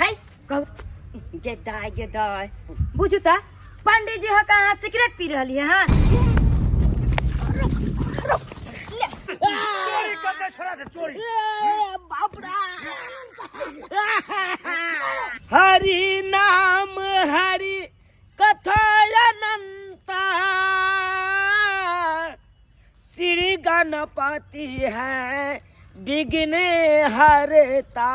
है कहू गे दाय गे दाय बुझू त पंडित जी ह कहाँ सिगरेट पी रहली है हाँ चोरी करते छोड़ा दे चोरी हरि नाम हरि कथा अनंता श्री गणपति है विघ्न हरता।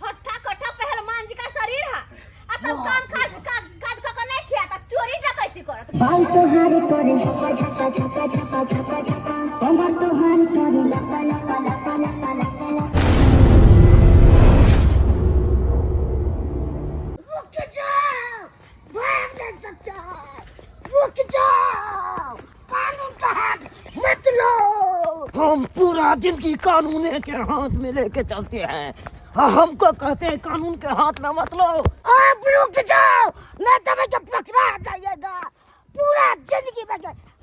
हट्ठा कट्ठा पहलवान जी का शरीर है आ तब काम काज काज काज क के नहीं खिया त चोरी डकैती करत। बाल तोहार करे झपा झपा झपा झपा झपा झपा, कमर तोहार करे लपा लपा लपा लपा लपा लपा। रुक जाओ, भाग नहीं सकता, रुक जाओ, कानून का हाथ मत लो। हम पूरा जिंदगी कानून के हाथ में लेके चलते हैं, हमको कहते हैं कानून के हाथ में मत लो। आप रुक जाओ, नहीं तो मैं पकड़ा जाइएगा, पूरा जिंदगी में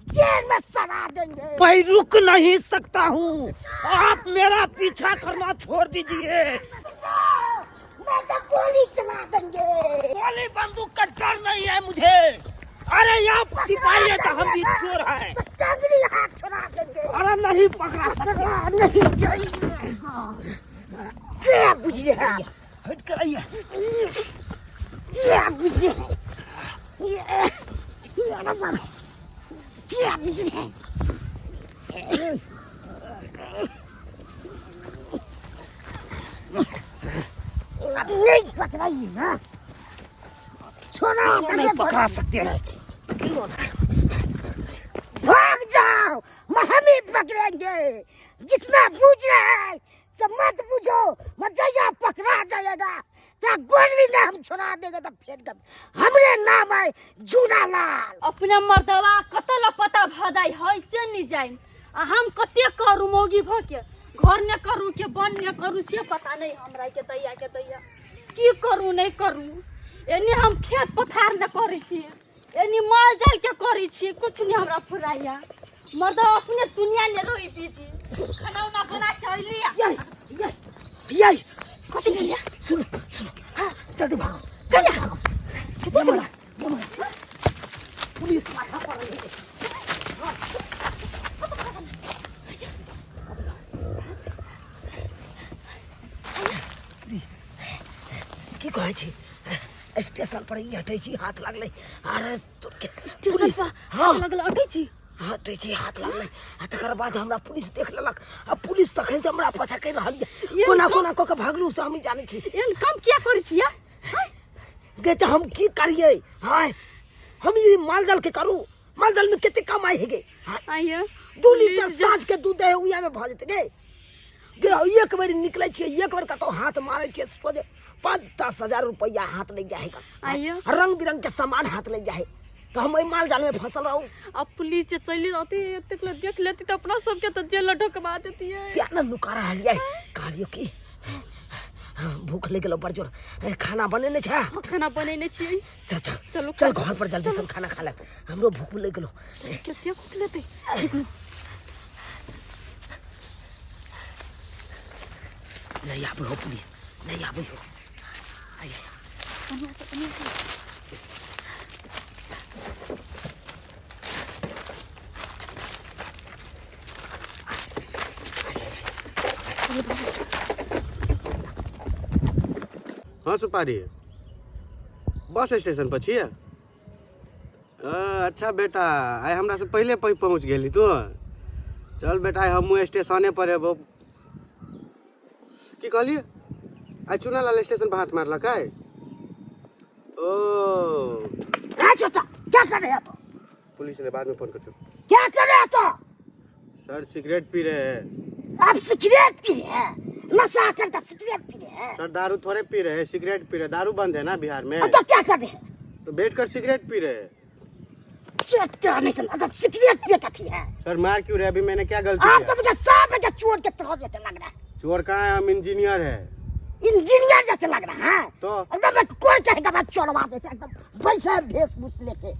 जेल में सड़ा देंगे। मैं रुक नहीं सकता हूँ, आप मेरा पीछा करना छोड़ दीजिए। मैं तो गोली चला देंगे। गोली बंदूक का डर नहीं है मुझे। अरे यहाँ सिपाही है तो हम भी चोर हैं। तो टंगड़ी हाथ छुड़ा देंगे। अरे नहीं पकड़ा पकड़ा नहीं चाहिए। क्या बुझे है? हट कर आइए। क्या बुझे है? क्या बुझे है? अब नहीं पकड़ाइए ना, छोड़ा नहीं पकड़ा सकते हैं। भाग जाओ, हम ही पकड़ेंगे। जितना बुझ रहा है सब मत बुझो, मत जाइए, पकड़ा जाएगा तो गोली ना हम छोड़ा देंगे तो फिर कब हमरे नाम है झूनालाल। अपने मर्दवा कत लपता भ जाय है से नहीं जाइन, आ हम कते करू मौगी भ के घर ने करू के बन ने करू से पता नहीं हमरा के दैया के दैया की करू नहीं करू। एने हम खेत पथार ने करै छी, एने माल जाल के करै छी, कुछ नहीं हमरा फुराइया। मर्द अपने दुनिया ने रोई बीजी खाना उना बना के अइली। यही यही यही कथी भेलै? सुनो सुनो, हाँ जल्दी भागो। कहिया? यमुना यमुना पुलिस पाछा पड़ रही है। की कहै छी स्टेशन पर ई हटै छी हाथ लागलै। अरे तोर के स्टेशन पुलिस, पर हाँ। हाथ लगल अटै छी? हटै छी हाथ लागलै, आ तकर बाद हमरा पुलिस देख लेलक, आ पुलिस तखन से हमरा पाछा करि रहल यऽ। एहन कोना कम- कोना कऽ के भागलहुँ से हमही जानै छी। एहन काम किया करै छी यै? हैं? गे तऽ हम की करियै? हाँ हम ई माल जाल के करू, माल जाल में कते कमाइ हे गे? हाँ, आइए। 2 लीटर पुलिस साँझ के दूध दे उया में भऽ जेतै गे। गे एक बेर निकलै छियै, एक बेर कतौ हाथ मारै छियै, सोझे 5-10 हजार रुपैआ हाथ लागि जाइ है। आइए। रंग बिरंग के सामान हाथ लागि जाइ है, तऽ हम एहि माल जाल में फंसल रहू। अब पुलिस जे चलि रहती एतेक ले देख लेती तऽ अपना सबके तऽ जेल में ढुकबा देतियै। क्या न नुका रहलियै, कहलियौ कि भूख लागि गेलौ बड़ जोर, खाना बनेने छै? हाँ, खाना बनेने छियै। चल चल चलू, चल घर पर जल्दी से खाना खा ले, हमरो भूख लागि गेलौ। कते भूख लेतै? नहीं आबै हो पुलिस, नहीं आबै हो। आइ, आइ। हाँ सुपारी, बस स्टेशन पर छियै? अच्छा बेटा, आइ हमरा से पहिले पहुँच गेली तू। चल बेटा, आइ हमहूँ स्टेशने पर एबो। की कहलियै? आइ चुनालाल स्टेशन पर हाथ मारलक आइ? ओ ए छोटा, क्या कर रहे हो तो? पुलिस ने बाद में फोन कर। क्या कर रहे हो तो? सर सिगरेट पी रहे हैं। आप सिगरेट पी रहे हैं? नशा करता सिगरेट पी रहे हैं? सर दारू थोड़े पी रहे हैं, सिगरेट पी रहे हैं। दारू बंद है ना बिहार में। तो क्या कर रहे हैं? तो बैठ कर सिगरेट पी रहे हैं। चट्टा नहीं तो अगर सिगरेट पिए कथी है? सर मार क्यों रहे? अभी मैंने क्या गलती आप किया? तो मुझे सब मुझे चोर के तरह देते लग रहा है। चोर कहाँ है, हम इंजीनियर है। इंजीनियर जैसे लग रहा है तो? एकदम एक कोई कहेगा बात चोरवा देते एकदम वैसे वेशभूष लेके।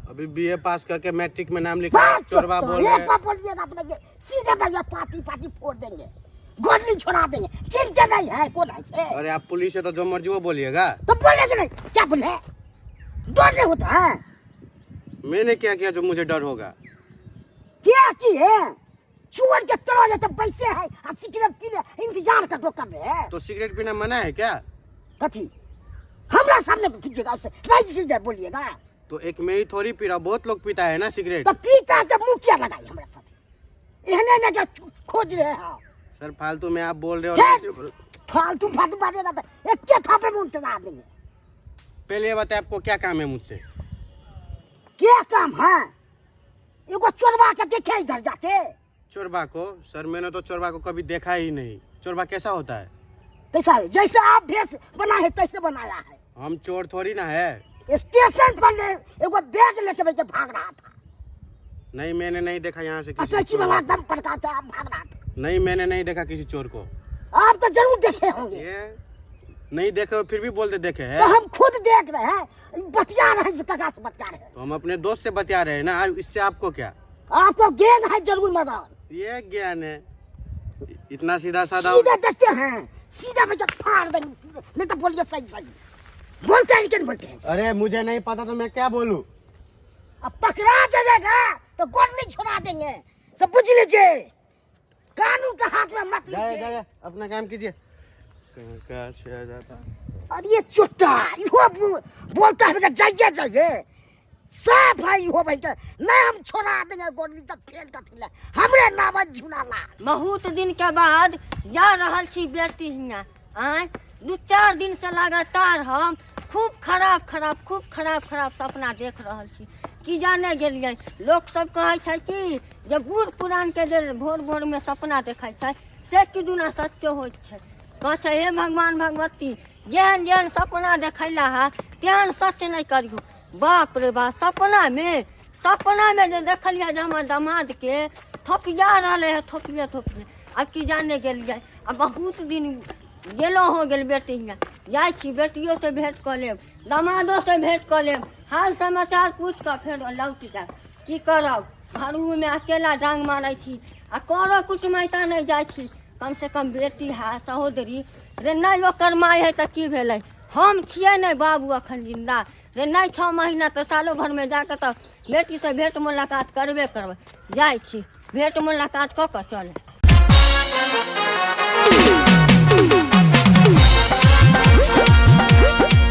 अभी बीए पास करके मैट्रिक में नाम लिखा, बात चोरवा चुप तो, बोल रहे एक हैं। बार बोलिएगा अपने के, सीधे भैया पाती पाती फोड़ देंगे, गोली छोड़ा देंगे, चिंता नहीं है कौन है से। अरे आप पुलिस है तो जो मर्जी वो बोलिएगा। तो बोलेंगे नहीं, क्या बोले, डर नहीं होता है? मैंने क्या किया जो मुझे डर होगा? क्या की है, चोर के तरह जाते पैसे है आ सिगरेट पी ले इंतजार कर कर रहे हैं। तो सिगरेट पीना मना है क्या? कथी हमरा सामने पीजिएगा उसे नहीं सीधे बोलिएगा। तो एक मैं ही थोड़ी पी रहा हूँ, बहुत लोग पीता है ना सिगरेट। तो पीता है तो मुँह क्या लगाई हमरा साथ, एहने ने के खोज रहे हैं सर फालतू में आप बोल रहे हो। फिर फालतू फालतू बातें करते हैं। एक के थापे में इंतजार देंगे। पहले ये बताए आपको क्या काम है मुझसे? क्या काम है, एगो चोरवा के देखे इधर जाके। चोरबा को? सर मैंने तो चोरबा को कभी देखा ही नहीं। चोरबा कैसा होता है? कैसा है, जैसे आप भेष बना है तैसे बनाया है। हम चोर थोड़ी ना है। स्टेशन पर ले एगो बैग लेके बैठ के भाग रहा था। नहीं मैंने नहीं देखा यहाँ से किसी अटैची चोर वाला को। एकदम पड़का था, भाग रहा था। नहीं मैंने नहीं देखा किसी चोर को। आप तो जरूर देखे होंगे। ये नहीं देखे हो फिर भी बोलते देखे है। तो हम खुद देख रहे हैं, बतिया रहे हैं, कका से बतिया रहे हैं। तो हम अपने दोस्त से बतिया रहे हैं ना, इससे आपको क्या? आपको ज्ञान है जरूर, मगर ये ज्ञान है इतना सीधा साधा। सीधे देखते हैं, सीधा में जब फाड़ देंगे, नहीं तो बोलिए सही सही बोलते हैं कि नहीं बोलते हैं। अरे मुझे नहीं पता तो मैं क्या बोलूं? अब पकड़ा जाएगा तो गोली छुड़ा देंगे, सब बुझ लीजिए। कानून के हाथ में मत जाए लीजिए। जाए अपना काम कीजिए। कहाँ से आ जाता? और ये चुट्टा इहो बोलता है जाइए जाइए सब भाई हो भाई के नहीं हम छोड़ा देंगे गोली तो फेल का फिर हमरे नाम है झुनालाल। बहुत दिन के बाद जा रहल छी बेटी हियाँ। आँय 2-4 दिन से लगातार हम खूब खराब खराब खूब खराब खराब सपना देख रहल छी। की जाने गेलियै, लोक सब कहै छै कि जे बूढ़ पुरान के जे भोर भोर में सपना देखै छै से कि दुना सच्चो होइ छै। कहै छै हे भगवान भगवती जेहन जेहन सपना देखैला है तेहन सच नहीं करियो। बाप रे बाप, सपना में जे देखलियै जे हमर दामाद के थोपिया रहलै है, थोपिए थोपिए। आब की जाने गेलियै, आ बहुत दिन गेलो हो गेल बेटी हियाँ। जाइ छी बेटियो से भेंट कऽ लेब, दामादो से भेंट कऽ लेब, हाल समाचार पूछि कऽ फेर लौट जायब। की करब, घरहुमे अकेला डाँग मारै छी आ करो कुटमैता नहि जाइ छी। कम से कम बेटी है सहोदरी रे, नहि ओकर माय है तऽ की भेलै, हम छियै नहि बाबू अखन जिन्दा रे, नहि 6 महीना तऽ सालो भरिमे जाकऽ तऽ बेटीसँ भेंट मुलाकात करबे करबै। जाइ छी भेंट मुलाकात कऽ कऽ चल।